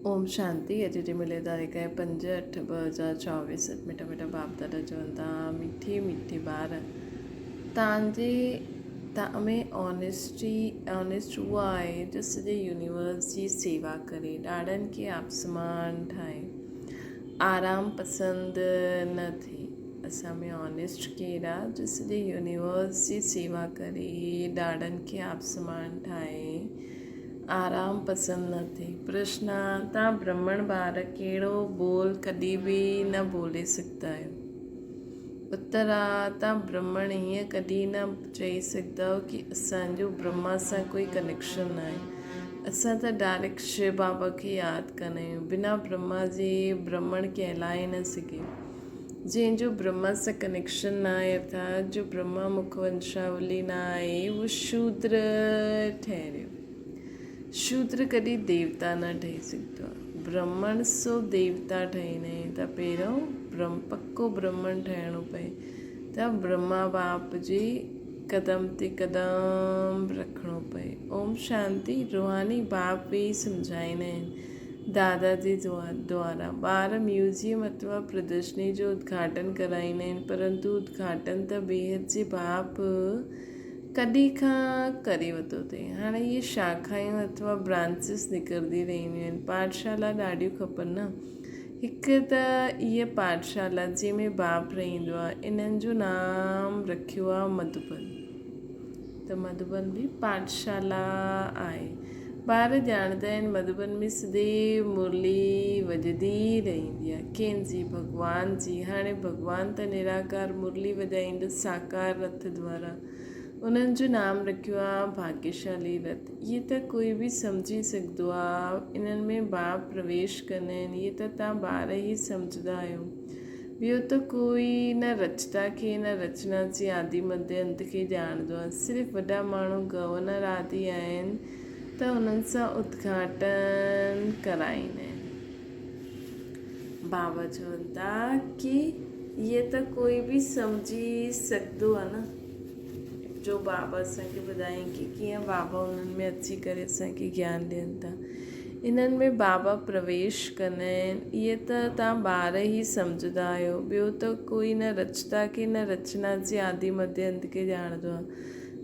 اوم شانتي اڄ جي ملي تاريخ آهي 5 8 2024 مٺا مٺا باپ دادا چون ٿا مٺي مٺي ٻار تان جي تان ۾ آنيسٽي آنيسٽ اها آهي جو سڄي يونيورس جي سيوا ڪري ڏاڍن کي آپسمان ٺاهي آرام پسند نه ٿئي اسان ۾ آنيسٽ ڪير آ جو سڄي يونيورس جي سيوا ڪري ڏاڍن کي آپسمان ٺاهي آرام پسند نه ٿئي. پرشن، تان برهمڻ ٻار ڪهڙو ٻول ڪڏهن به نه ٻولي سگهندا آهيو؟ اتر، تان برهمڻ ائين ڪڏهن نه چئي سگهندؤ ڪي اسان جو برهما سان ڪوئي ڪنيڪشن ناهي. اسان ته ڊائريڪٽ شو بابا کي ياد ڪندا آهيون. بنا برهما جي برهمڻ ڪهلائي نه سگهي. جنهن جو برهما سان ڪنيڪشن نه آهي ارٿات جو برهما مک ونشاولي نه آهي اهو شودر ٺهريو. شودر ڪڏهن ديوتا نه ٺهي سگهندو آهي. برهمڻ سو ديوتا ٺهيندا آهن ته پهريون برهم پڪو برهمڻ ٺهڻو پئي ته برهما باپ جي قدم تي قدم رکڻو پئي. اوم شانتي روحاني باپ ويهي سمجهائيندا آهن. دادا جي دوارا ٻار ميوزيم اٿوا پردرشني جو ادگهاٽن ڪرائيندا آهن پرنتو ادگهاٽن ته بيحد جي باپ ڪڏهن کان ڪري ورتو اٿئي. هاڻي اهي شاخايون اٿوا برانچز نڪرندي رهنديون آهن. پاٺشالا ڏاڍيون کپن نه. هڪ ته اهي پاٺشالا جنهن ۾ باپ رهندو آهي انهن جو نام رکيو آهي مڌوبن. ته مڌوبن به پاٺشالا آهي. ٻار ڄاڻندا آهن مڌوبن ۾ سديو مرلي وڄندي رهندي آهي. ڪنهن جي؟ ڀڳوان جي. هاڻي ڀڳوان ته نراڪار مرلي وڄائيندو ساڪار رٿ دوارا. انهن جو نام رکيو آهي ڀاگيشالي رٿ. اهي ته ڪوئي به سمجهي سگهندو آهي. انهن ۾ باپ پرويش ڪندا آهن. اهي ته توهان ٻار ئي سمجهندا آهيو. ٻيو ته ڪوئي نه رچتا کي نه رچنا جي آدي مڌ انت کي ڄاڻندو آهي. صرف وڏا ماڻهو گورنر آدي آهن ته انهن سان ادگهاٽن ڪرائيندا آهن. بابا چون ٿا ڪي اهي ته ڪوئي به سمجهي سگهندو آهي نه جو بابا اسان کي ٻڌائين ڪي ڪيئن بابا انهن ۾ اچي ڪري اسان کي گيان ڏين ٿا. انهن ۾ بابا پرويش ڪندا آهن. اهي ته توهان ٻار ئي سمجهندا آهيو. ٻيو ته ڪوئي نه رچتا کي نه رچنا جي آدي مڌ انت کي ڄاڻندو آهي.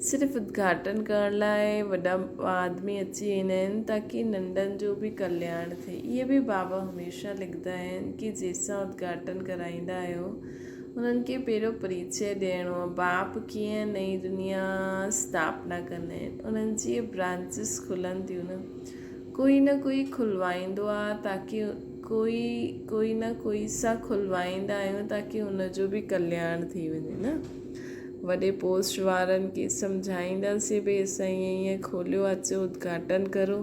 صرف ادگهاٽن ڪرڻ لاء وڏا آدمي اچي ويندا آهن تاڪي ننڍن جو به ڪلياڻ ٿئي. اهي به بابا هميشه لکندا آهن ڪي جنهن سان ادگهاٽن ڪرائيندا آهيو انهن کي پهريون پريچئه ڏيڻو آهي. باپ ڪيئن نئين دنيا اسٿاپنا ڪندا آهن. انهن جي اهي برانچز کلن ٿيون نه. ڪوئي نه ڪوئي کلوائيندو آهي تاڪي ڪوئي ڪوئي نه ڪوئي سان کلوائيندا آهيون تاڪي ان جو به ڪلياڻ ٿي وڃي نه. وڏي پوسٽ وارن کي سمجهائينداسين ڀئي اسان ائين ائين کوليو آهي اچو ادگهاٽن ڪرو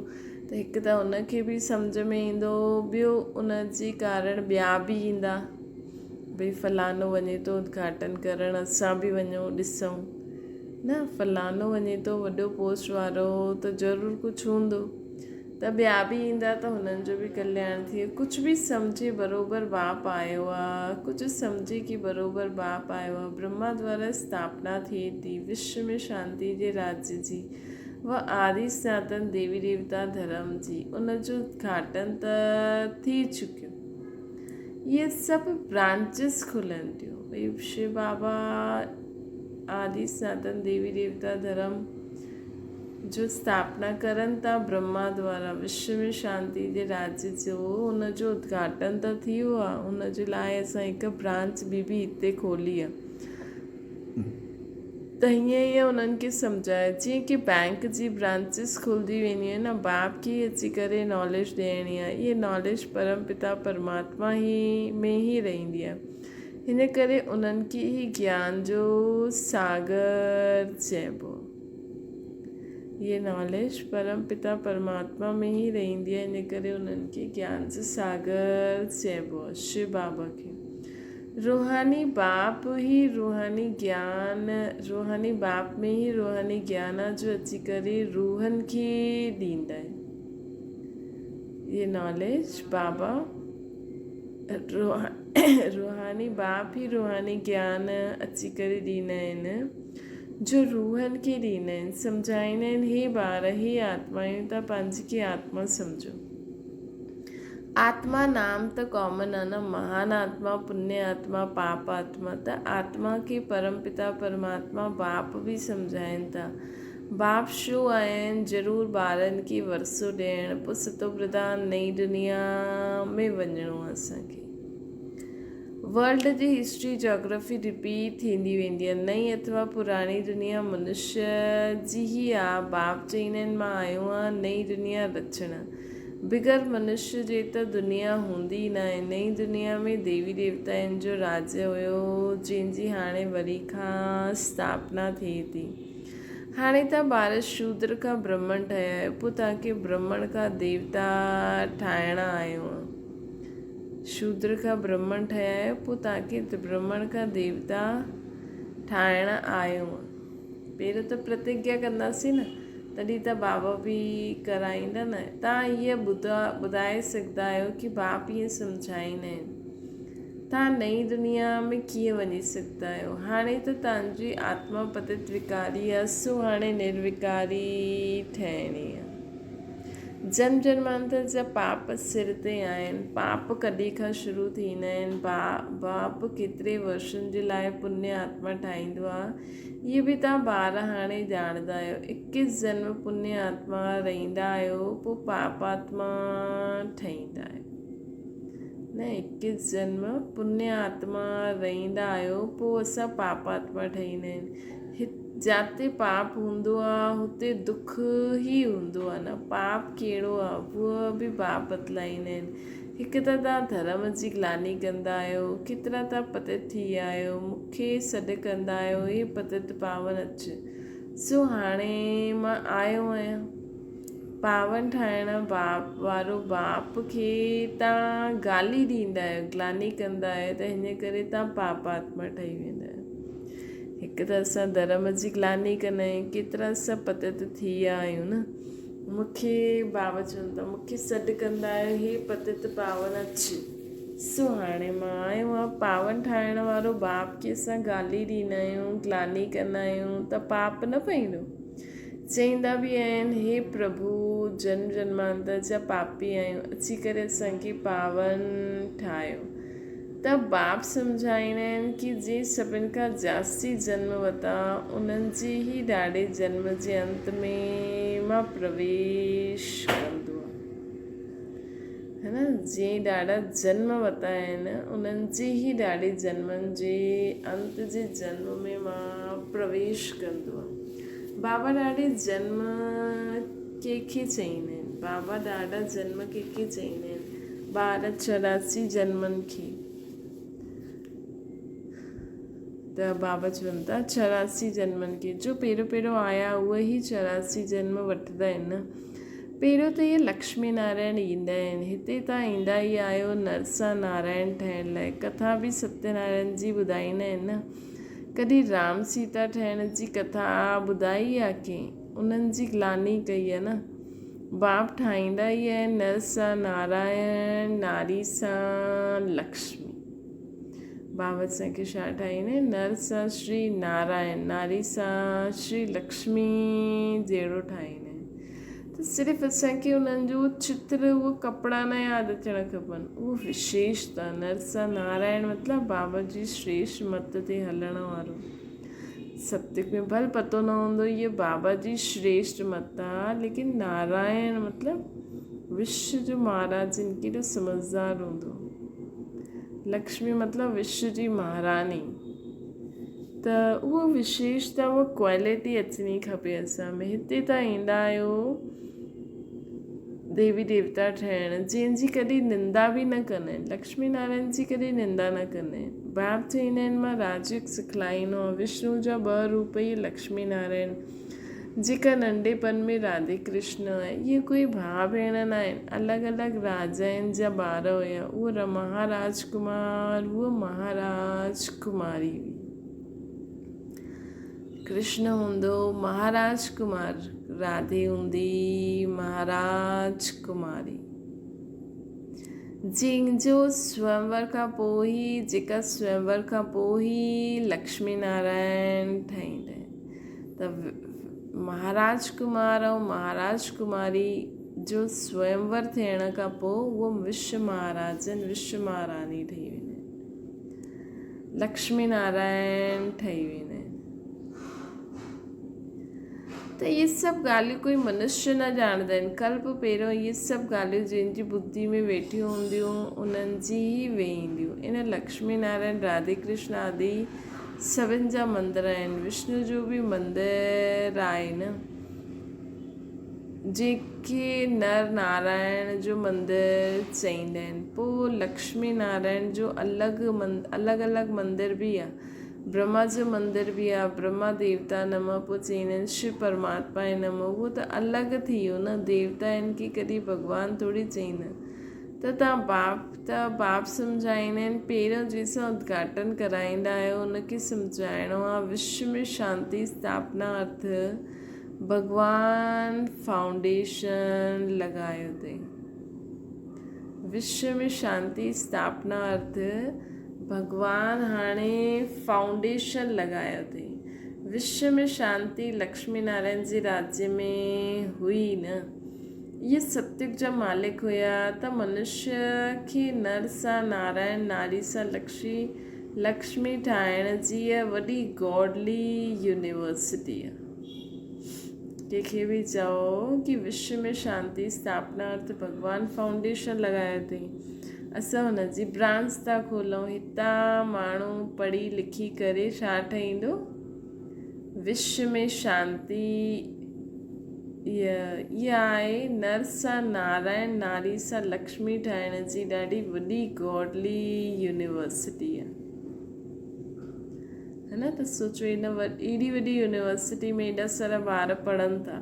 ته هڪ ته ان کي به سمجهه ۾ ايندو ٻيو ان جي ڪارڻ ٻيا به ايندا. ڀئي فلانو وڃي ٿو ادگهاٽن ڪرڻ اسان به وڃون ڏسون نه فلانو وڃي ٿو وڏو پوسٽ وارو ته ضرور ڪجهه هوندو ته ٻيا به ايندا ته هنن جو به ڪلياڻ ٿئي ڪجهه به سمجهي بروبر باپ آيو آ ڪجهه سمجهي ڪي بروبر باپ آيو آ برهما دوارا اسٿاپنا ٿئي ٿي وشو ۾ شانتي جي راجيه جي و آدي سناتن ديوي ديوتا ڌرم جي ان جو ادگهاٽن ته ٿي چڪيو. اهي سڀ برانچز کلن ٿيون ڀئي شو بابا آدي سناتن ديوي ديوتا ڌرم جو اسٿاپنا ڪرن ٿا برهما دوارا وشو ۾ شانتي جي راجيه جو ان جو ادگهاٽن ته ٿي ويو آهي ان جي لاء اسان هڪ برانچ ٻي به هتي کولي آهي ته هيئن هيئن انهن کي سمجهايو جيئن ڪي بئنڪ جي برانچز کلدي وينديون آهن نه باپ کي ئي اچي ڪري ناليج ڏيڻي آهي اهي ناليج پرم پتا پرماتما ئي ۾ ئي رهندي آهي هن ڪري انهن کي ئي گيان جو ساگر چئبو اهي ناليج پرم پتا پرماتما ۾ ئي رهندي آهي هن ڪري انهن کي گيان جو ساگر چئبو آهي شو بابا کي روحاني باپ ئي روحاني گيان، روحاني باپ ۾ ئي روحاني گيان آ جو اچي ڪري روحن کي ڏيندا آهن. اهي ناليج بابا روحاني باپ ئي روحاني گيان اچي ڪري ڏيندا آهن جو روحن کي ڏيندا آهن سمجهائيندا آهن هي ٻار هي آتمايون تان پنهنجي کي آتما سمجهو. آتما نام ته ڪامن آ نه، مهان آتما، پني آتما، پاپ آتما، ته آتما کي پرم پتا پرماتما باپ به سمجهائين ٿا. باپ ڇو آيا آهن؟ ضرور ٻارن کي ورثو ڏيڻ، پوء ستو پرڌان نئين دنيا ۾ وڃڻو آ اسان کي. ورلڊ جي هسٽري جاگرافي رپيٽ ٿيندي ويندي آ. نئين اٿوا پراڻي دنيا منشي جي ئي آ. باپ چئيندا آهن مان آيو آهيان نئين دنيا رچڻ. بغير منشي جي ته دنيا هوندي ئي ناهي. نئين دنيا ۾ ديوي ديوتائن جو راڄ هيو جنهن جي هاڻي وري کان اسٿاپنا ٿئي ٿي. هاڻي توهان ٻار شودر کان برهمڻ ٺهيا آهيو پوء توهان کي برهمڻ کان ديوتا ٺاهڻا آهيو. شودر کان برهمڻ ٺهيا آهيو پوء توهان کي برهمڻ کان ديوتا ٺاهڻ آيو. پهريون ته پرتگيا ڪنداسين نه تڏهن ته بابا به ڪرائيندا نه. توهان هيء ٻڌائي سگهندا آهيو ڪي باپ ائين سمجهائيندا آهن. توهان نئين دنيا ۾ ڪيئن وڃي سگهندا آهيو. هاڻي ته توهان جي آتما پتت وڪاري آهي سو هاڻي نروڪاري ٺهڻي آهي. جنم جنمانتر جا پاپ سر تي آهن. پاپ ڪڏهن کان شروع ٿيندا آهن؟ باپ ڪيتري ورشن جي لاء پني آتما ٺاهيندو آهي، اهي به توهان ٻار هاڻي ڄاڻندا آهيو. اڪيس جنم پني آتما رهندا آهيو، پوء پاپ آتما ٺهيندا آهيو. نه اڪيس جنم پني آتما رهندا آهيو، پوء اسان پاپ آتما ٺهيندا آهيون. جاتي پاپ هوندو آ هتي دک ئي هوندو آ نه پاپ ڪهڙو آ اهو به باپ بتلائيندا آهن هڪ ته توهان ڌرم جي گلاني ڪندا آهيو ڪيترا توهان پتت ٿي ويا آهيو مون کي سڏ ڪندا آهيو هي پتت پاون اچ سو هاڻي مان آيو آهيان پاون ٺاهڻ باپ وارو باپ کي توهان گالي ڏيندا آهيو گلاني ڪندا آهيو ته هن ڪري توهان پاپ آتما ٺهي ويندا آهيو. هڪ ته اسان ڌرم جي گلاني ڪندا آهيون ڪيترا اسان پتت ٿي ويا آهيون نه مون کي بابا چون ٿا مون کي سڏ ڪندا آهيو هي پتت پاون اچ سو هاڻي مان آيو آهيان پاون ٺاهڻ وارو باپ کي اسان گالي ڏيندا آهيون گلاني ڪندا آهيون ته پاپ نه پئيندو چئيندا به آهن هي پرڀو جنم جنمانتر جا پاپي آهيون اچي ڪري اسان کي پاون ٺاهيو ته باپ سمجهائيندا آهن ڪي جي سڀن کان جاستي جنم وتا انهن جي ئي ڏاڏي جنم جي انت ۾ مان پرويش ڪندو آهيان. ها نه جي ڏاڏا جنم وتا آهن انهن جي ئي ڏاڏي جنمن جي انت جي جنم ۾ مان پرويش ڪندو آهيان. بابا ڏاڏي جنم ڪنهن کي چئيندا آهن؟ بابا ڏاڏا جنم ڪنهن کي چئيندا آهن؟ ٻار 84 جنمن کي ته بابا چون ٿا 84 جنمن کي جو پهريون پهريون آيا اهي ئي 84 جنم وٺندا آهن نه پهريون ته اهي لڪشمي نارائڻ ايندا آهن هتي تان ايندا ئي آهيو نر سان نارائڻ ٺهڻ لاء ڪٿا به ستيه نارائڻ جي ٻڌائيندا آهن نه ڪڏهن رام سيتا ٺهڻ جي ڪٿا ٻڌائي آ ڪنهن انهن جي گلاني ڪئي آ نه باپ ٺاهيندا ئي آهن نر سان نارائڻ، ناري سان لڪشمي. بابا اسان کي ڇا ٺاهيندا آهن؟ نر سان شري نارائڻ، ناري سان شري لڪشمي جهڙو ٺاهيندا آهن. ته صرف اسان کي انهن جو چتر اهو ڪپڙا نه ياد اچڻ کپن، اهو وشيشتا نر سان نارائڻ مطلب بابا جي شريشٽ مت تي هلڻ وارو. ستيگ ۾ ڀل پتو نه هوندو هيء بابا جي شريشٽ مت آ ليڪن نارائڻ مطلب وشو جو مهاراج جن ڪيڏو سمجهدار هوندو لڪشمي مطلب وشو جي مهاراني ته اهو وشيشتا اها ڪوالٽي اچڻي کپي اسان ۾ هتي تان ايندا آهيو ديوي ديوتا ٺهڻ جنهن جي ڪڏهن نندا به نه ڪندا آهن لڪشمي نارائڻ جي ڪڏهن نندا نه ڪندا آهن باپ چئيندا آهن مان راجيوگ سکلائيندو آهيان وشنو جا ٻه روپ اهي لڪشمي نارائڻ جيڪا ننڍپڻ ۾ راڌي ڪرشن آهي اهي ڪوئي ڀاء ڀيڻ نه آهن الڳ الڳ راجائن جا ٻار هيا اهو مهاراج ڪمار هوء مهاراج ڪماري هئي. ڪرشن هوندو مهاراج ڪمار، راڌي هوندي مهاراج ڪماري. جنهن جو سويمور کان پوء ئي جيڪا سويمور کان پوء ئي لڪشمي نارائڻ ٺهيندا آهن ته مهاراج ڪمار ۽ مهاراج ڪماري. جو سويمور ٿيڻ کان پوء اهو وشو مهاراجن وشو مهاراني ٺهي ويندا آهن. لڪشمي نارائڻ ٺهي ويندا آهن. ته اهي سڀ ڳالهيون ڪوئي منشيه نه ڄاڻندا آهن. ڪلپ پهريون اهي سڀ ڳالهيون جن جي ٻڌي ۾ ويٺيون هونديون انهن جي ئي ويهنديون. ان لڪشمي نارائڻ راڌي ڪرشن آدي سڀن جا مندر آهن. وشنو جو به مندر آهي نه. جنهن کي نر نارائڻ جو مندر چئيندا آهن. پوء لڪشمي نارائڻ جو الڳ الڳ الڳ مندر به آهي. برهما جو مندر به آهي. برهما ديوتا نمه پوء چئيندا آهن شو پرماتما نمه اهو ته الڳ ٿي ويو نه ديوتا آهن ڪي ڪڏهن ڀڳوان ٿوري چئيندا آهن. ته تان باپ ته باپ سمجهائيندا آهن پهريون جنهن سان ادگهاٽن ڪرائيندا آهيو ان کي سمجهائڻو آهي وشو ۾ شانتي اسٿاپنا ارٿ ڀڳوان فائونڊيشن لڳايو اٿئي. وشو ۾ شانتي اسٿاپنا ارٿ ڀڳوان هاڻي فائونڊيشن لڳايو اٿئي. وشو ۾ شانتي لڪشمي نارائڻ جي راجيه ۾ هئي نه. اهي ستيگ جا مالڪ هيا ته منشيه کي نر سان نارائڻ ناري سان لڪشي لڪشمي ٺاهڻ جي اها وڏي گاڊلي يونيورسٽي آهي. ڪنهن کي به چئو ڪي وشو ۾ شانتي اسٿاپنا ارٿ ڀڳوان فائونڊيشن لڳايو اٿئي اسان هن جي برانچ ٿا کولون هتان ماڻهو پڙهي لکي ڪري ڇا ٺهيندو وشو ۾ شانتي اها آهي نر سان نارائڻ ناري سان لڪشمي ٺاهڻ جي ڏاڍي وڏي گاڊلي يونيورسٽي آهي هي نه ته سوچو ان ايڏي وڏي يونيورسٽي ۾ ايڏا سارا ٻار پڙهن ٿا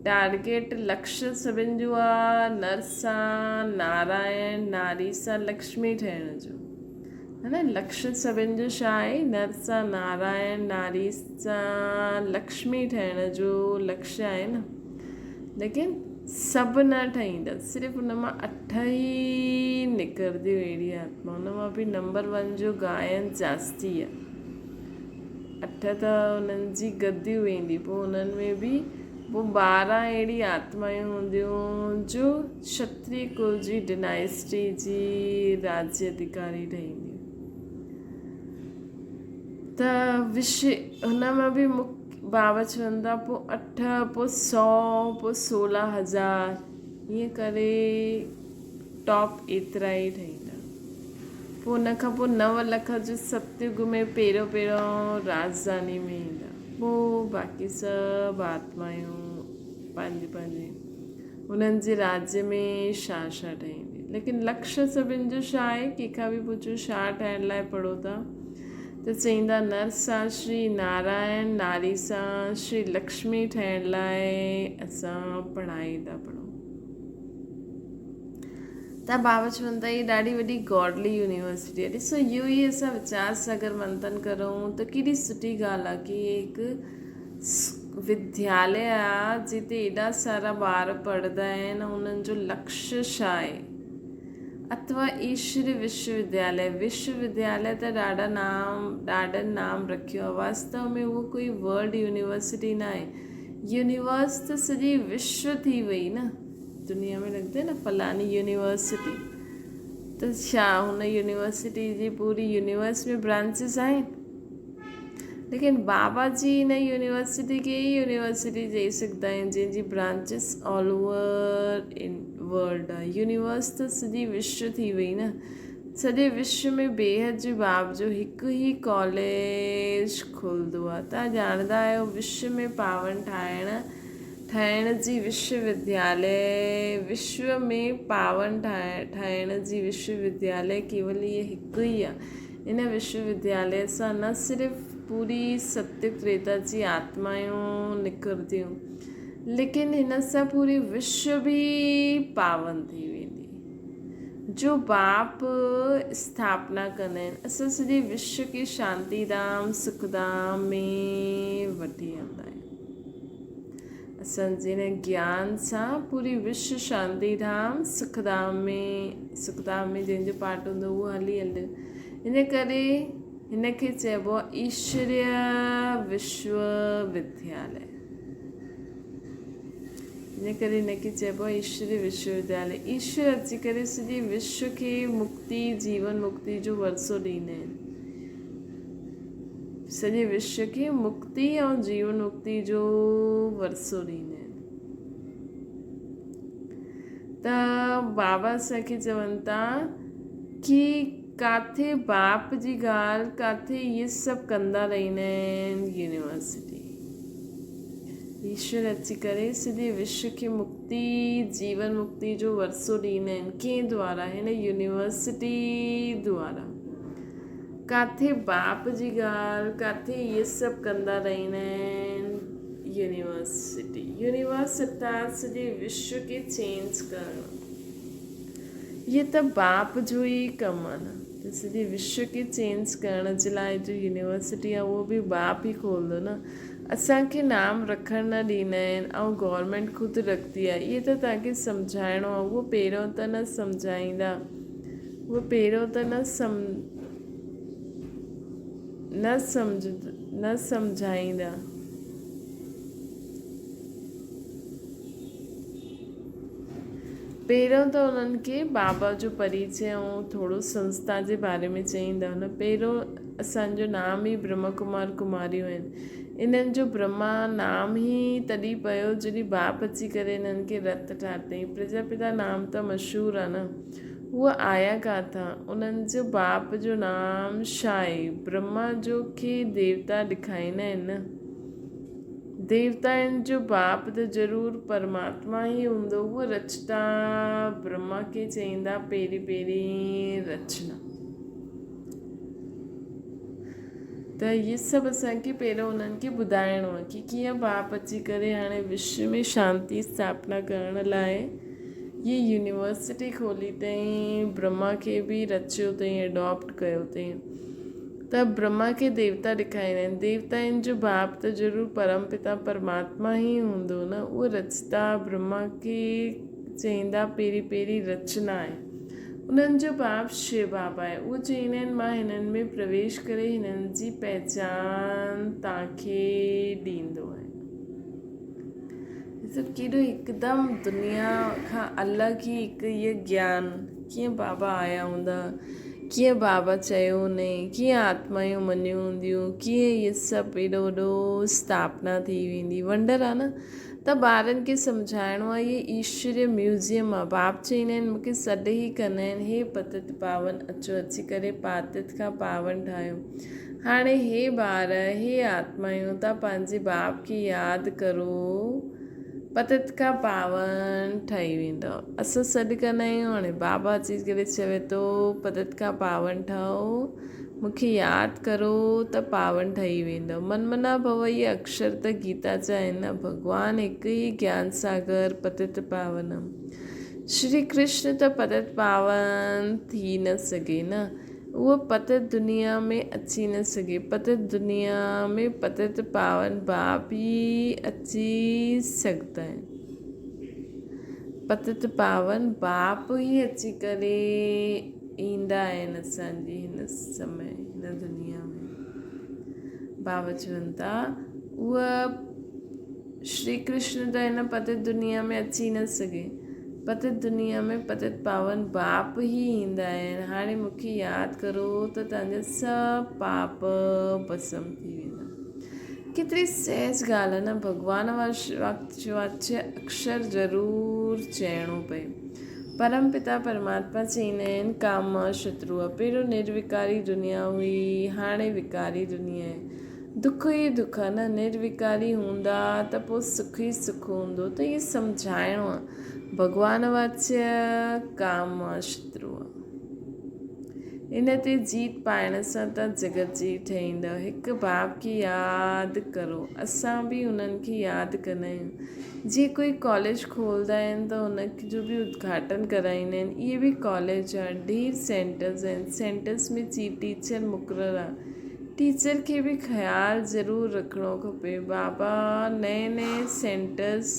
ٽارگيٽ لڪش سڀن جو آ نر سان نارائڻ ناري سان لڪشمي ٺهڻ جو هي نه لڪش سڀن جو ڇا آهي نر سان نارائڻ ناري سان لڪشمي ٺهڻ جو لڪش آهي نه ليڪن سڀ نه ٺهيندا صرف ان مان اٺ ئي نڪرنديون اهڙي آتما ان مان به نمبر ون جو گائن جاستي آهي اٺ ته انهن جي گديون ويندي پوء انهن ۾ به پوء 12 اهڙي آتمائون هونديون جو ڪشتري ڪل جي ڊنائسٽي جي راجيه اڌڪاري ٺهينديون ته وشي هن مان به مک بابا چون ٿا پوء اٺ پوء سئو پوء 16,000 ائين ڪري ٽاپ ايترا ئي ٺهيندا. پوء ان کان پوء 9 لک جو ستيگ ۾ پهريون پهريون راڄڌاني ۾ ايندا. پوء باقي سڀ آتمايون پنهنجي پنهنجي انهن جي راڄ ۾ ڇا ڇا ٺهيندي. ليڪن لڪش سڀن جو ڇا آهي؟ ڪنهن کان به پڇو ڇا ٺاهڻ لاء پڙهو ٿا ته چئيندا نر سان شري نارائڻ ناري سان شري لڪشمي ٺهڻ لاء اسان پڙهائي ٿا پڙهون. ته بابا چون ٿا هي ڏاڍي وڏي گاڊلي يونيورسٽي آهي. ڏسو اهو ئي اسان ويچار سان اگر منٿن ڪرون ته ڪيڏي سٺي ڳالهه آهي ڪي هي هڪ ودياليه آهي جتي ايڏا سارا ٻار پڙهندا آهن ۽ انهن جو لڪش ڇا آهي اٿوا ايشوري وشو ودياليه وشو ودياليه ته ڏاڍا نام ڏاڍن نام رکيو آهي واستو ۾ اهو ڪوئي ورلڊ يونيورسٽي نه آهي يونيورس ته سڄي وشو ٿي وئي نه دنيا ۾ لڳندو آهي نه فلاني يونيورسٽي ته ڇا هن يونيورسٽي جي پوري يونيورس ۾ برانچز آهن ليڪن بابا جي هن يونيورسٽي کي ئي يونيورسٽي چئي سگهندا آهيون جنهن جي برانچز آل اوور ورلڊ آهي يونيورس ته سڄي وشو ٿي وئي نه سڄي وشو ۾ بيحد جي باب جو هڪ ئي ڪاليج کلندو آهي تان ڄاڻندا آهيو وشو ۾ پاون ٺاهڻ ٺاهڻ جي وشو ودياليه وشو ۾ پاون ٺاهڻ جي وشو ودياليه ڪيول هيء هڪ ئي آهي ان وشو ودياليه سان نه صرف پوري ستيگ تريتا جي آتمائون نکرنديون، ليڪن هن سان پوري وشو به پاون ٿي ويندي. جو باپ اسٿاپنا ڪندا آهن، اسان سڄي وشو کي شانتي ڌام، سک ڌام ۾ وٺي هلندا آهيون. اسان جي هن گيان سان پوري وشو شانتي ڌام سک ڌام ۾ سک ڌام ۾ جنهن جو پارٽ هوندو اهو هلي هلندو ان ڪري هن کي چئبو آهي ايشوريه وشو ودياليه. ان ڪري هن کي چئبو آهي ايشوري وشو وديالي. ايشور اچي ڪري سڄي وشو کي مڪتي، جيون مڪتي جو ورثو ڏيندا آهن. سڄي وشو کي مڪتي ۽ جيون مڪتي جو ورثو ڏيندا آهن. ته بابا اسان کي چون ٿا ڪي ڪاٿي باپ جي ڳالهه ڪاٿي اهي سڀ ڪندا رهندا آهن يونيورسٽي ايشور اچي ڪري سڄي وشو کي مڪتي جيون مڪتي جو ورثو ڏيندا آهن ڪنهن دوارا هن يونيورسٽي دوارا ڪاٿي باپ جي ڳالهه ڪاٿي اهي سڀ ڪندا رهندا آهن يونيورسٽي يونيورس ارٿات سڄي وشو کي چينج ڪرڻ اهي ته باپ جو ئي ڪم آهي نه ته سڄي وشو کي چينج ڪرڻ جي لاء جو يونيورسٽي آهي اهو به باپ ئي کولندو نه اسان کي نام رکڻ نه ڏيندا آهن ۽ گورنمينٽ خود رکندي آهي اهي ته توهان کي سمجهائڻو آهي اهو پهريون ته نه سمجهائيندا اهو پهريون ته نه سم نه سمجهه نه سمجهائيندا. پهريون ته انهن کي بابا جو پريچي ۽ ٿورو سنسٿا جي باري ۾ چئيندا نه پهريون اسان جو نام ئي برهما ڪمار ڪماريون آهن انهن جو برهما نام ئي تڏهن پيو جڏهن باپ اچي ڪري انهن کي رت ٺاهتائين پرجاپتا نام ته مشهور آهي نه هو آيا ڪاٿان انهن جو باپ جو نام ڇا آهي برهما جو کي ديوتا ڏکائيندا آهن نه ديوتائن جو باپ ته ضرور پرماتما ئي هوندو. هو رچتا برهما کي چئيندا پهرين پهرين رچنا. ته اهي سڀ اسان کي پهريون انهن کي ٻڌائڻو آهي ڪي ڪيئن باپ اچي ڪري هاڻي وشو ۾ شانتي اسٿاپنا ڪرڻ لاء هي يونيورسٽي کولي اٿئين، برهما کي به رچيو اٿئين، اڊاپٽ ڪيو اٿئين. ته برهما کي ديوتا ڏيکاريندا آهن. ديوتائن جو باپ ته ضرور پرم پتا پرماتما ئي هوندو نه. اهو رچتا برهما کي چئيندا پهرين پهرين رچنا آهي. انهن جو باپ شو بابا آهي. اهو چئيندا آهن مان هنن ۾ پرويش ڪري هنن جي پهچان توهان کي ڏيندو آهيان. ڏسو ڪيڏو هڪدم دنيا کان الڳ ئي هڪ اهي گيان ڪيئن بابا آيا هوندا ڪيئن بابا چيو هوندائين ڪيئن آتمائون مڃيون هونديون ڪيئن اهي سڀ ايڏو وڏو اسٿاپنا ٿي ويندي ونڊر آ نه ته ٻارن کي سمجهائڻو آ اهي ايشوريه ميوزيم آ باپ چئيندا آهن مونکي سڏ ئي ڪندا آهن هي پتت پاون اچو اچي ڪري پاتت کان پاون ٺاهيو هاڻي هي ٻار، هي آتمايون، توهان پنهنجي باپ کي ياد ڪرو، پتت کان پاون ٺهي ويندؤ. اسان سڏ ڪندا آهيون، هاڻي بابا اچي ڪري چوي ٿو، پتت کان پاون ٺهو، مون کي ياد ڪرو ته پاون ٺهي ويندؤ. من منا ڀو اهي اڪشر ته گيتا جا آهن نه، ڀڳوان هڪ ئي گيان ساگر پتت پاون. شري ڪرشن ته پتت پاون ٿي نه سگهي نه. اهو پتت دنيا ۾ اچي نه سگهي. پتت دنيا ۾ پتت پاون باپ ئي اچي سگهندا آهن. پتت پاون باپ ئي اچي ڪري ايندا آهن اسان جي هن سمي هن دنيا ۾. بابا چون ٿا اهو شري ڪرشن ته هن پتت دنيا ۾ اچي نه سگهي. پتت دنيا ۾ پتت پاون باپ ئي ايندا آهن. هاڻي مون کي ياد ڪرو ته توهان جا سڀ پاپ ڀسم ٿي ويندا. ڪيتري سهج ڳالهه آهي نه ڀڳوان واچيه اڪشر ضرور چئڻو پئي. پرم پتا پرماتما چئيندا آهن ڪام شترو آهي. پهريون نروڪاري دنيا هئي هاڻي وڪاري دنيا آهي. دک ئي دک آ نه، نروڪاري هوندا ته پوء سک ئي سک هوندو ته اهي سمجهائڻو آ. ڀڳوان واچيه ڪام آ شترو آ. ان تي جيت پائڻ سان تان جڳت جي ٺهيندؤ. هڪ باپ کي ياد ڪرو. اسان به انهن کي ياد ڪندا آهيون. جيئن ڪوئي ڪاليج کولدا آهن ته ان جو به ادگهاٽن ڪرائيندا آهن. اهي به ڪاليج آ. ڍير سينٽرز آهن. سينٽرز ۾ چيف ٽيچر مقرر آ. ٽيچر کي به خيال ضرور رکڻو کپي. بابا نئين نئين سينٽرس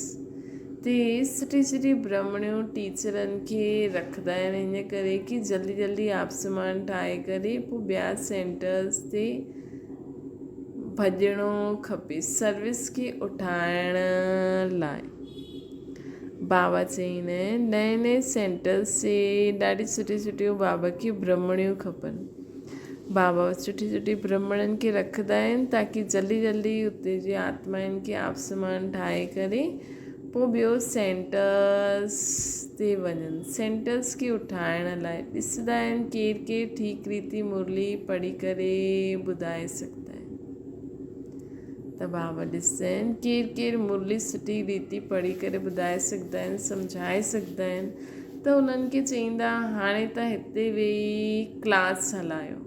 تي سٺي سٺي برهمڻيون ٽيچرن کي رکندا آهن ان ڪري ڪي جلدي جلدي آپسمان ٺاهي ڪري پوء ٻيا سينٽرس تي ڀڄڻو کپي سروس کي اٺائڻ لاء. بابا چئين نئين نئين سينٽرس جي ڏاڍي سٺي سٺيون بابا کي برهمڻيون کپن. بابا سٺي سٺي برهمڻن کي رکندا آهن تاڪي جلدي جلدي اتي جي آتمائن کي آپسمان ٺاهي ڪري پوء ٻيو سينٽرس تي وڃن. سينٽرس کي اٺائڻ لاء ڏسندا آهن ڪير ڪير ٺيڪ ريتي مرلي پڙهي ڪري ٻڌائي سگهندا آهن. ته بابا ڏسين ڪير ڪير مرلي سٺي ريتي پڙهي ڪري ٻڌائي سگهندا آهن سمجهائي سگهندا آهن ته انهن کي چئيندا هاڻي ته هتي ويهي ڪلاس هلايو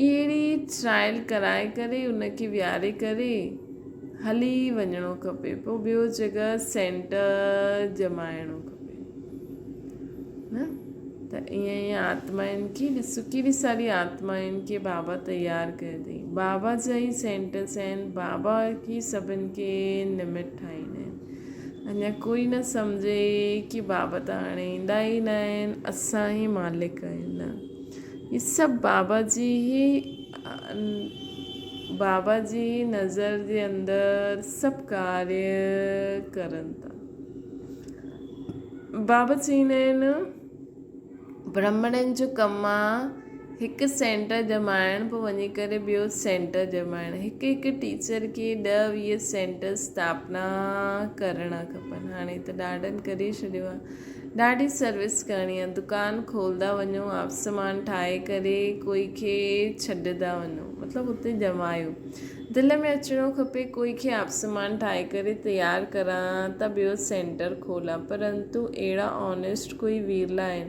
اهڙي ٽرائل ڪرائي ڪري ان کي ويهاري ڪري هلي وڃڻو کپي پوء ٻيو جڳهه سينٽر ڄمائڻو کپي نه ته ائين ائين آتمائن کي ڏسو ڪيڏي ساري آتمائن کي بابا تيار ڪيو اٿئي. بابا جا ئي سينٽرس آهن، بابا ئي سڀن کي نمت ٺاهيندا آهن. اڃا ڪوئي نه سمجهي ڪي بابا ته هاڻي ايندا ئي نه آهن، اسان ئي مالڪ آهيون. نه، هي سڀ بابا جي ئي بابا جي ئي نظر جي اندر سڀ ڪاريه ڪرن ٿا. بابا چئيندا آهن برهمڻن جو ڪم آ هڪ سينٽر ڄمائڻ پوء وڃي ڪري ٻيو سينٽر ڄمائڻ هڪ هڪ ٽيچر کي ڏهه 20 سينٽر اسٿاپنا ڪرڻا کپن هاڻي ته ڏاڍن ڪري ڇڏيو آ ڏاڍي سروس ڪرڻي آ دڪان کولدا وڃو آپسمان ٺاهي ڪري ڪوئي کي ڇڏدا وڃو مطلب اتي ڄمايو دل ۾ اچڻو کپي ڪوئي کي آپسمان ٺاهي ڪري تيار ڪران ته ٻيو سينٽر کولان پرنتو اهڙا آنيسٽ ڪوئي ورلا آهن.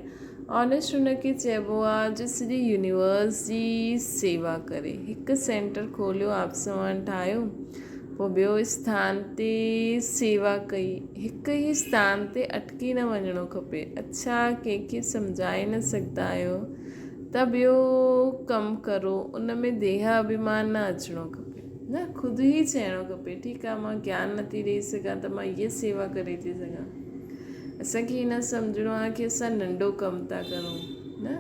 آنيسٽ ان کي چئبو آ جو سڄي يونيورس جي سيوا ڪري. هڪ سينٽر کوليو آپسمان ٺاهيو پوء ٻيو اسٿان تي سيوا ڪئي. هڪ ئي اسٿان تي اٽڪي نه وڃڻو کپي. اڇا ڪنهن کي سمجهائي نه سگهندا آهيو ته ٻيو ڪم ڪرو ان ۾ ديهه اڀيمان نه اچڻو کپي نه خود ئي چئڻو کپي ٺيڪ آ مان گيان نٿي ڏئي سگهان ته مان هيء سيوا ڪري ٿي سگهان اسان کي هي نه سمجهڻو آ ڪي اسان ننڍو ڪم ٿا ڪرون نه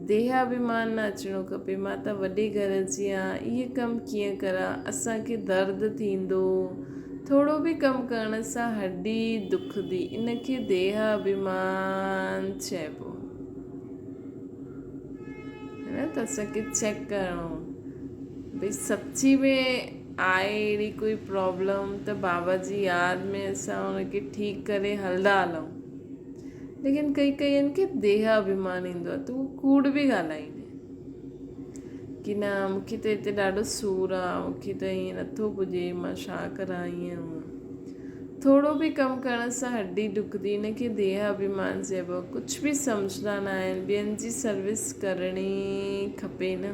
ديهه اڀيمان نه اچڻو کپي مان ته وڏي گهر جي آ اهي ڪم ڪيئن ڪران اسان کي درد ٿيندو ٿورو به ڪم ڪرڻ سان هڏي دکندي ان کي ديهه اڀيمان چئبو. نه ته اسان کي چيڪ ڪرڻو ڀئي سچي ۾ آهي اهڙي ڪوئي پرابلم ته بابا جي ياد ۾ اسان ان کي ٺيڪ ڪري هلدا هلون ليڪن ڪئي ڪئين کي ديهه اڀيمان ايندو آهي ته هو ڪوڙ به ڳالهائيندا آهن ڪي نه مونکي ته هتي ڏاڍو سور آهي مونکي ته ائين نٿو پڄي مان ڇا ڪران ائين هونئن ٿورو به ڪم ڪرڻ سان هڏي ڏکندي، ان کي ديهه اڀيمان چئبو. ڪجهه به سمجهندا نه آهن. ٻين جي سروس ڪرڻي کپي نه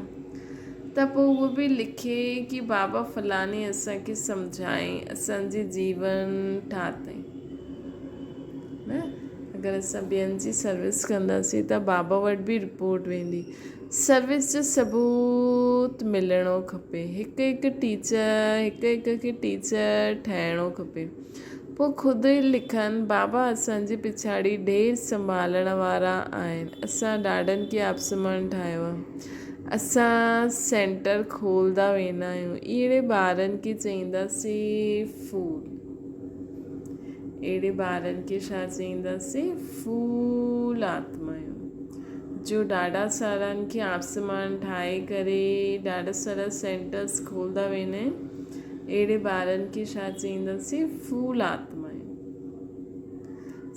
ته پوء اهو به لکي ڪي بابا فلاڻي اسان کي سمجهائين، اسان جي جيون ٺاهتائين. نه اگر اسان ٻين جي سروس ڪنداسين ته بابا وٽ به رپورٽ ويندي. سروس جو ثبوت ملڻو کپي. هڪ هڪ ٽيچر هڪ هڪ کي ٽيچر ٺاهڻو کپي. پوء خود ئي لکن بابا اسان جي پڇاڙي ڍير سنڀالڻ وارا آهن. اسان ڏاڍن کي آپسمان ٺاهيو آهي. اسان سينٽر کولدا ويندا آهيون. اهڙي ٻارن کي چئينداسين فول. اهڙي ٻارن کي ڇا چئينداسين فول آتمايون. جو ڏاڍا سارن کي آپسمان ٺاهي ڪري ڏاڍا سارا سينٽرس کولدا ويندا آهن اهڙي ٻارن کي ڇا چئينداسين ڦول آتمائون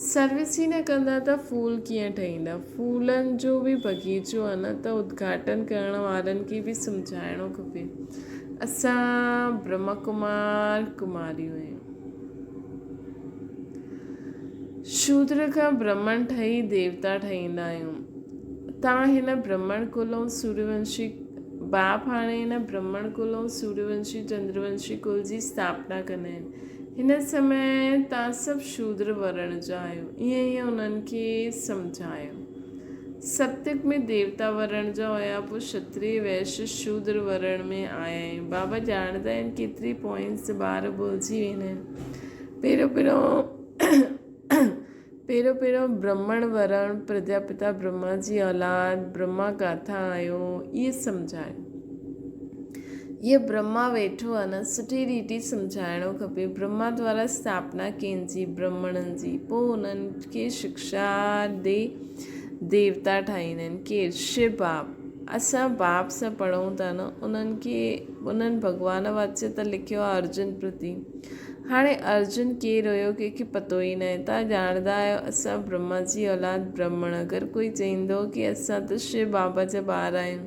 سروس ئي نه ڪندا ته ڦول ڪيئن ٺهيندا ڦولن جو به باغيچو آهي نه ته ادگهاٽن ڪرڻ وارن کي به سمجهائڻو کپي اسان برهما ڪمار ڪماريون آهيون شودر کان برهمڻ ٺهي ديوتا ٺهيندا آهيون. تان هن برهمڻ ڪل ۽ سوريونشي باپ هاڻي هن برهمڻ ڪل ۽ سوريونشي چندرونشي ڪل جي اسٿاپنا ڪندا آهن. هن سمي تان سڀ شودر ورڻ جا آهيو. ائين ائين انهن کي سمجهايو. ستيگ ۾ ديوتا ورڻ جا هيا پوء شتريه ويش شودر ورڻ ۾ آيا آهيون. بابا ڄاڻندا آهن ڪيتري پوائنٽس ٻار ڀلجي ويندا آهن. پهريون پهريون پهريون پهريون برهمڻ ورڻ پرجاپتا برهما جي اولاد برهما ڪاٿان آيو اهي سمجهايو. هيء برهما ويٺو آهي نه، سٺي ريتي سمجهائڻو کپي. برهما دوارا اسٿاپنا ڪنهن جي؟ برهمڻن جي. پوء انهن کي شڪشا ڏئي ديوتا ٺاهيندا آهن. ڪير؟ شو باپ. اسان باپ سان پڙهون ٿا نه، انهن کي انهن ڀڳوان واچ ته لکيو آهي ارجن پرتي. هاڻي ارجن ڪير هيو ڪنهن کي پتو ئي ناهي. توهان ڄاڻندا آهيو اسان برهما جي اولاد برهمڻ. اگر ڪوئي چئيندو ڪي اسان ته شو بابا جا ٻار آهيون.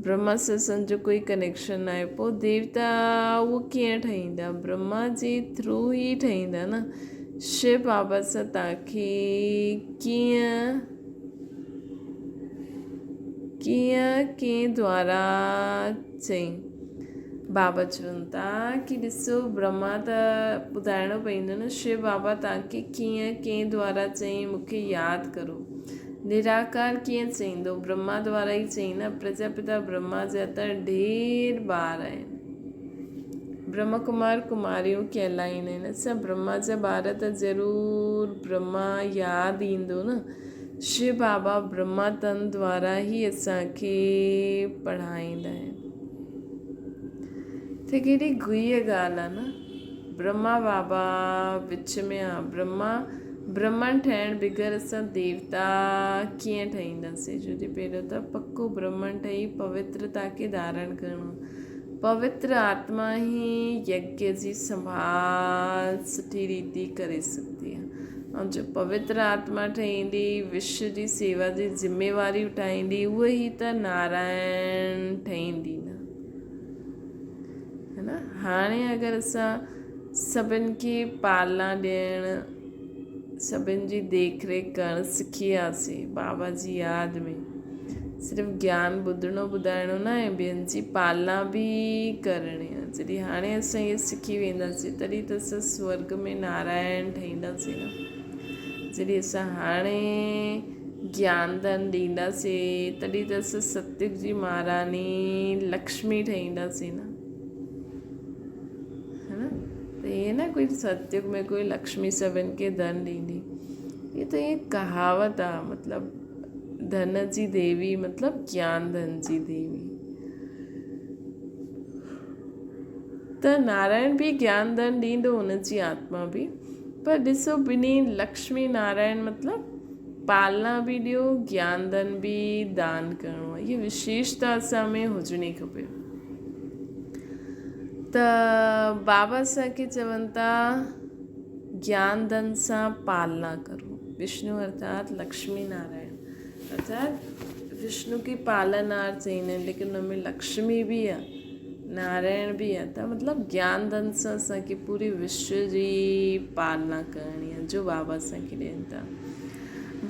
برهما سان اسان جو ڪوئي ڪنيڪشن ناهي پوء ديوتا اهو ڪيئن ٺهيندا برهما جي ٿرو ئي ٺهيندا نه شو بابا سان توهان کي ڪيئن ڪيئن ڪنهن دوارا چئي بابا چون ٿا ڪي ڏسو برهما ته ٻڌائڻو پوندو نه شو بابا توهان کي ڪيئن ڪنهن دوارا چئي مون کي ياد ڪرو نراڪار ڪيئن چئيندو؟ برهما دوارا ئي چئي نه. پرجاپتا برهما جا ته ڍير ٻار آهن. برهما ڪمار ڪماريون ڪهلائيندا آهن. اڇا برهما جا ٻار ته ضرور برهما ياد ايندو نه. شو بابا برهما تن دوارا ئي اسان کي پڙهائيندا آهن. ته ڪيڏي گهيء ڳالهه آهي نه. برهما بابا وچ ۾ آ. برهما برهمڻ ٺهڻ بغير اسان ديوتا ڪيئن ٺهينداسين؟ جو جي پهريون ته پڪو برهمڻ ٺهي پوترتا کي ڌارڻ ڪرڻو. پوتر آتما ئي يگيا جي سنڀال سٺي ريتي ڪري سگهندي آ. ۽ جو پوتر آتما ٺهيندي وشو جي سيوا جي ذميواري اٺائيندي اها ئي ته نارائڻ ٺهيندي نه. ها نه هاڻي اگر اسان سڀن کي پالنا ڏيڻ سڀن جي ديک ريک ڪرڻ سکي وياسين بابا جي ياد ۾ صرف گيان ٻڌڻو ٻڌائڻو نه آهي ٻين جي پالنا به ڪرڻي آهي جڏهن هاڻي اسان اهي سکي وينداسين تڏهن ته اسان سورگ ۾ نارائڻ ٺهينداسين نه جڏهن اسان هاڻي گيان ڌن ڏينداسين تڏهن ته اسان ستيگ جي مهاراڻي لڪشمي ٺهينداسين نه ها نه ته ائين نه ڪوئي ستيگ ۾ ڪوئي لڪشمي سڀن کي ڌن ڏيندي هي ته ائين ڪهاوت آ مطلب ڌن جي ديوي مطلب گيان ڌن جي ديوي ته نارائڻ به گيان ڌن ڏيندو هن جي آتما به پر ڏسو ٻنهي لڪشمي نارائڻ مطلب پالنا به ڏيو گيان ڌن به دان ڪرڻو آهي هيء وشيشتا اسان ۾ هجڻي کپي ته بابا اسان کي چون ٿا گيان ڌن سان پالنا ڪرو وشنو ارٿات لڪشمي نارائڻ ارٿات وشنو کي پالنهار چئيندا آهن ليڪن ان ۾ لڪشمي به آهي نارائڻ به آهي ته مطلب گيان ڌن سان اسان کي پوري وشو جي پالنا ڪرڻي آهي جو بابا اسان کي ڏين ٿا.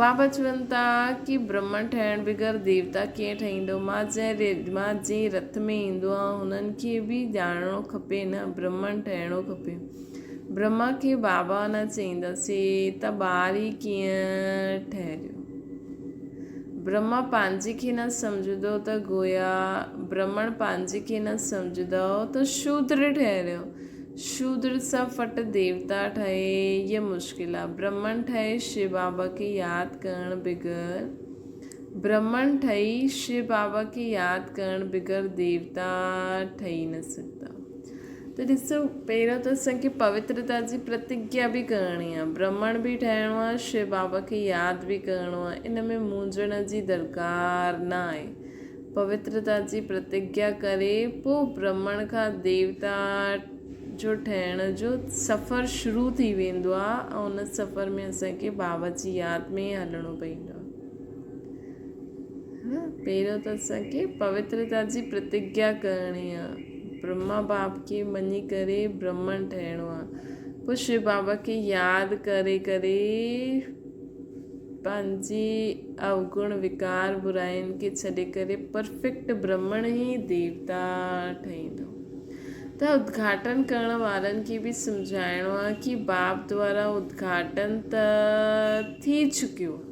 بابا چون ٿا ڪي برهمڻ ٺهڻ بغير ديوتا ڪيئن ٺهيندو؟ مان جنهن مان جنهن رٿ ۾ ايندو آهيان هنن کي به ڄاڻڻو کپي نه برهمڻ ٺهڻو کپي. برهما کي بابا نه چئينداسين ته ٻار ئي ڪيئن ٺهريو. برهما پنهنجي کي نه سمجهندو ته گويا برهمڻ پنهنجي کي نه سمجهندو ته شودر ٺهريو. شودر سان ڦٽ ديوتا ٺهي هيء مشڪل آ. برهمڻ ٺهي شو بابا کي ياد ڪرڻ بغير برهمڻ ٺهي شو بابا کي ياد ڪرڻ بغير ديوتا ٺهي نه سگهندا. ته ڏسو پهريون ته اسان کي پوترتا جي پرتگيا به ڪرڻي آهي، برهمڻ به ٺهڻو آهي، شو بابا کي ياد به ڪرڻو آهي، ان ۾ مونجهڻ جي درڪار نه آهي. پوترتا جي پرتگيا ڪري پوء برهمڻ کان ديوتا جو ٺهڻ جو سفر شروع ٿي ويندو آهي ۽ ان سفر ۾ اسان کي بابا جي ياد ۾ ئي هلڻو پوندو آهي. پهريون ته اسان کي پوترتا جي پرتگيا ڪرڻي آهي. برهما باپ کي مڃي ڪري برهمڻ ٺهڻو آهي. پوء شو بابا کي ياد ڪري ڪري پنهنجي اوگڻ وڪار براين کي ڇڏي ڪري پرفيڪٽ برهمڻ ئي ديوتا ٺهيندو. ته ادگهاٽن ڪرڻ وارن کي به سمجهائڻو آهي ڪي باپ دوارا ادگهاٽن ته ٿي چڪيو آهي.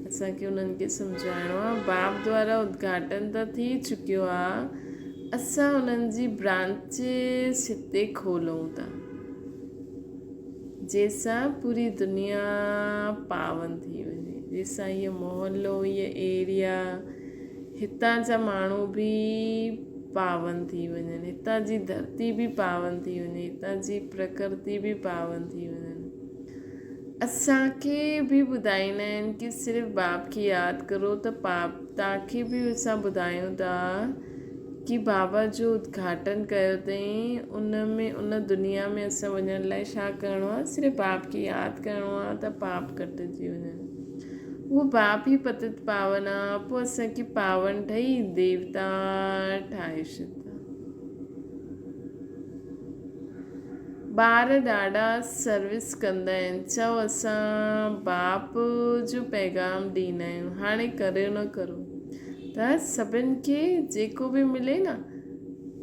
اسان کي انهن کي سمجهائڻو آهي باپ دوارا ادگهاٽن ته ٿي چڪيو آهي اسان انهن جي برانچز هتي کولون ٿا جنهن سان پوري دنيا پاون ٿي وڃي جنهن سان هيء محلو هيء ايريا هتان جا ماڻهو به. پاون ٿي وڃن، هتان جي ڌرتي به پاون ٿي وڃي، هتان جي پرڪرتي به پاون ٿي وڃن. اسان کي به ٻڌائيندا آهن ڪي صرف باپ کي ياد ڪرو ته پاپ توهان کي به اسان ٻڌايون ٿا ڪي بابا جو ادگهاٽن ڪيو اٿئين ان ۾ ان دنيا ۾ اسان وڃڻ لاء ڇا ڪرڻو آهي صرف باپ کي ياد ڪرڻو آهي ته پاپ ڪٽجي وڃن اهو باپ ئي پتت پاون آهي پوء اسان کي پاون ٺهي ديوتا ٺاهي ڇڏيندا. ٻار ڏاڍا سروس ڪندا آهن چئو اسان باپ جو پيغام ڏيندا آهيون هاڻي ڪريو نه ڪرو ته سڀن کي جيڪو به ملي نه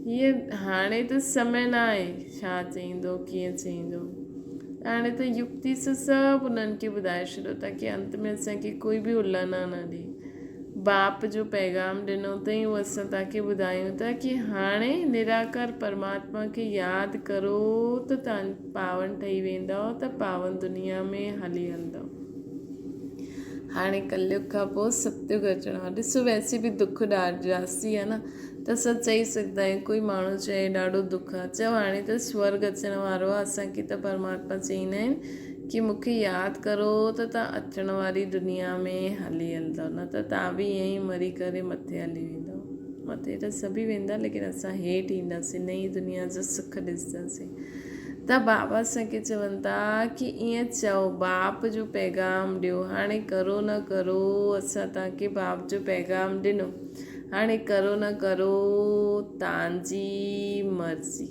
هيء هاڻي ته سمي نه آهي ڇا چئيندو ڪيئن چئيندو هاڻي ته يڪتي سان سڀ انهن کي ٻڌائي ڇڏيو تاڪي انت ۾ اسان کي ڪوئي به الانا نه ڏي باپ جو پيغام ڏنو اٿئي اهو اسان توهان کي ٻڌايون ٿا ڪي هاڻي نراڪار پرماتما کي ياد ڪرو ته توهان پاون ٺهي ويندؤ ته پاون دنيا ۾ هلي هلندؤ. هاڻي ڪليگ کان پوء ستيگ اچڻو آهي. ڏسو ويسي به دک جاستي آهي نه ته اسان چئي سگهندا آهيون ڪوئي ماڻهو چئي ڏاڍو دک آهي چئو هاڻي ته سورگ اچڻ وارو آهي اسان کي ته پرماتما چئيندا آهن ڪي مون کي ياد ڪرو ته توهان اچڻ واري دنيا ۾ هلي هلندؤ نه ته توهان به ائين ئي مري ڪري مٿي هلي ويندؤ. مٿي ته سڀئي ويندا ليڪن اسان هيٺ اينداسين نئين دنيا جو سک ڏسنداسين. ته بابا اسان کي چون ٿا ڪي ائين چئو باپ جو پيغام ڏيو هاڻي ڪرو نه ڪرو اسان توهان کي باپ جو پيغام ڏنو هاڻي ڪرو نه ڪرو توهان جي مرضي.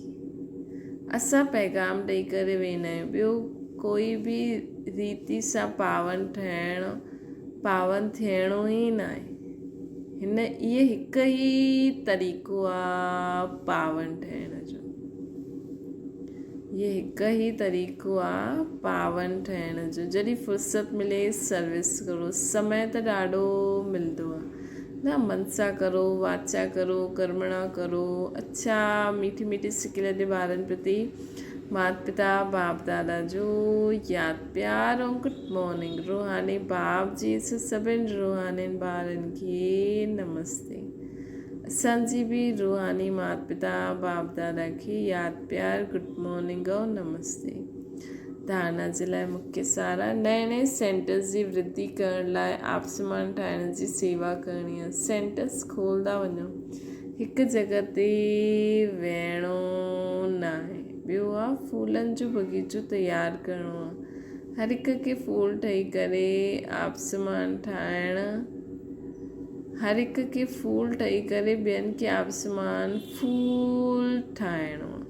اسان پيغام ڏئي ڪري ويندا آهيون ٻيو ڪوئي به ريتي سان پاون ٺهڻ پاون ٿيڻو ئي ناهي هن اهي هڪ ئي طريقو آ پاون ٺهڻ جو اهي هڪ ئي طريقو آ پاون ٺهڻ جو جڏهن فرصت ملي سروس ڪرو سمي ته ڏاڍو ملندو آ نه منسا ڪرو، واچا ڪرو، ڪرمڻا ڪرو، اڇا ميٺي ميٺي سڪيل جي ٻارن پرتي مات پتا باپ دادا جو ياد پيار ۽ گڊ مارننگ روحاني باپ جي سڀن روحانين ٻارن کي نمستي اسان جي به روحاني مات پتا باپ دادا کي ياد پيار گڊ مارننگ ۽ نمستي. ڌارڻا جي لاء مکيه سارا نئين نئين سينٽرز جي ورڌي ڪرڻ لاء آپسمان ٺاهڻ جي سيوا ڪرڻي آهي. سينٽرز کولندا وڃو. هڪ جڳهه تي ويهڻو ناهي. ٻيو آ ڦولن جو باغيچو تيار ڪرڻو آهي. هر هڪ کي ڦول ٺهي ڪري آپسمان ٺاهڻ هر هڪ کي ڦول ٺهي ڪري ٻين کي آپسمان ڦول ٺاهڻو آهي.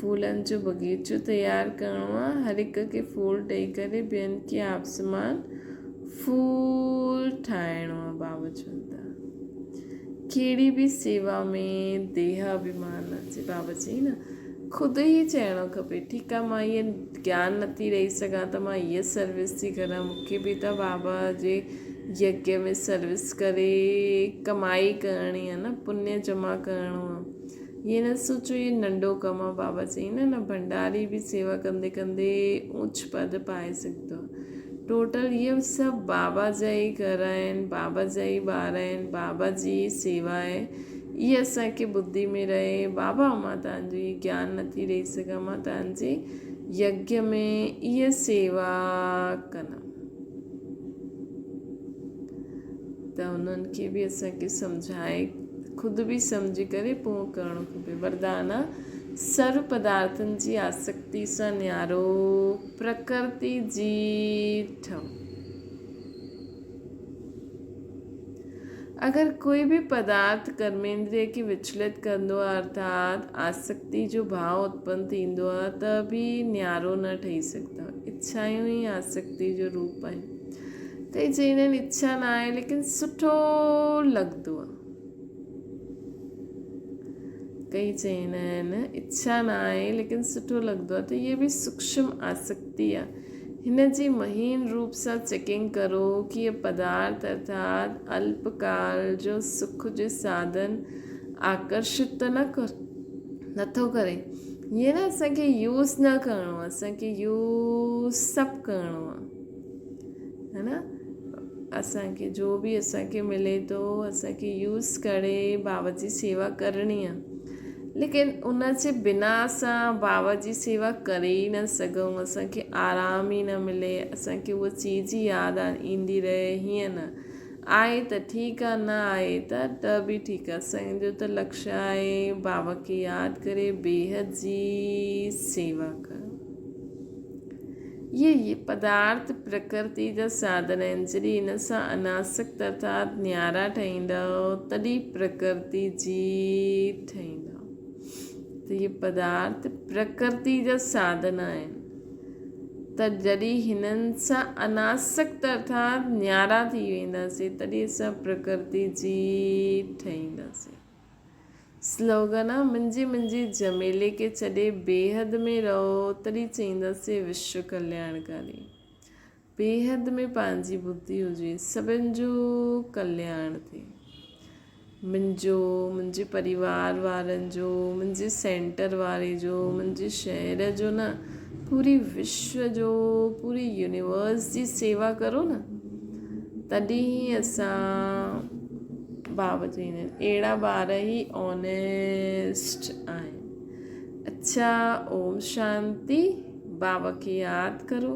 ڦولن جو باغيچو تيار ڪرڻو آ هر هڪ کي ڦول ڏئي ڪري ٻين کي آپسمان ڦول ٺاهڻو آ بابا چون ٿا ڪهڙي به سيوا ۾ ديهه اڀيمان نه اچي بابا چئي نه خود ئي چئڻو کپي ٺيڪ آ مان هيء گيان نٿي ڏئي سگهان ته مان هيء سروس ٿي ڪران مونکي به ته بابا جي يگيه ۾ سروس ڪري ڪمائي ڪرڻي آ نه پنيه جمع ڪرڻو آ ائين نه سوچو اهو ننڍو ڪم آ بابا چيائين نه نه ڀنڊاري به سيوا ڪندي ڪندي اوچ پد پائي سگهندو آ ٽوٽل اهي سڀ بابا جا ئي گهر آهن بابا جا ئي ٻار آهن بابا جي ئي سيوا آهي اهي اسان کي ٻڌي ۾ رهي بابا مان توهان جو اهي گيان نٿي ڏئي سگهان مان توهان جي يگيه ۾ اهي سيوا ڪندم ته انهن کي به اسان کي سمجهائي خود به سمجهي ڪري پوء ڪرڻو کپي. وردان، سرو پدارٿن جي آسڪتي سان نيارو پرڪرتي جي ٺهو. اگر ڪوئي به پدارٿ ڪرميندريه کي وچلت ڪندو آهي ارٿات آسڪتي جو ڀاء اتپن ٿيندو آهي ته به نيارو نه ٺهي سگهندو. اڇايون ئي آسڪتي جو روپ آهن. ته چئيندا آهن اڇا نه آهي ليڪن سٺو لڳندو آهي. ڪئي چئيندا آهن اڇا نه آهي ليڪن سٺو لڳندو آهي ته اهي به سوڪشم آسڪتي آهي. هن جي مهين روپ سان چيڪنگ ڪرو ڪي اهي پدارٿ ارٿات الپ ڪال جو سک جي ساڌن آڪرشت ته نه نٿو ڪري. ائين نه اسان کي يوز نه ڪرڻو آهي اسان کي يوز سڀ ڪرڻو آهي. ها نه. اسان کي جو به اسان کي ملي ٿو اسان کي يوز ڪري بابا جي سيوا ڪرڻي آ ليڪن ان جي بنا اسان بابا جي سيوا ڪري ئي نه سگهون اسان کي آرام ئي نه ملي اسان کي اها چيز ئي ياد ايندي رهي هيئن نه آهي ته ٺيڪ آ نه آهي ته ته به ٺيڪ آ اسان جو ته لڪش آهي بابا کي ياد ڪري بيحد جي سيوا ڪرڻ. اهي پدارٿ پرڪرتي جا ساڌن آهن، جڏهن ان سان اناسڪت ارٿات نيارا ٺهيندؤ، تڏهن پرڪرتي جي ٺهيندؤ. ته اهي پدارٿ پرڪرتي جا ساڌن آهن، ته جڏهن هنن سان اناسڪت ارٿات نيارا ٿي وينداسين، تڏهن اسان پرڪرتي جي ٺهينداسين. سلوگن، منهنجي منهنجي جهميلي کي ڇڏي بيحد ۾ رهو تڏهن چئينداسين وشو ڪلياڻڪاري. بيحد ۾ پنهنجي ٻڌي هجي سڀن جو ڪلياڻ ٿئي. منهنجو، منهنجي پريوار وارن جو، منهنجي سينٽر واري جو، منهنجي شهر جو نه پوري وشو جو، پوري يونيورس جي سيوا ڪرو نه تڏهن ئي اسان بابا چئيندا آهن اهڙا ٻار ئي آنيسٽ آهن. اڇا اوم شانتي بابا کي ياد ڪرو.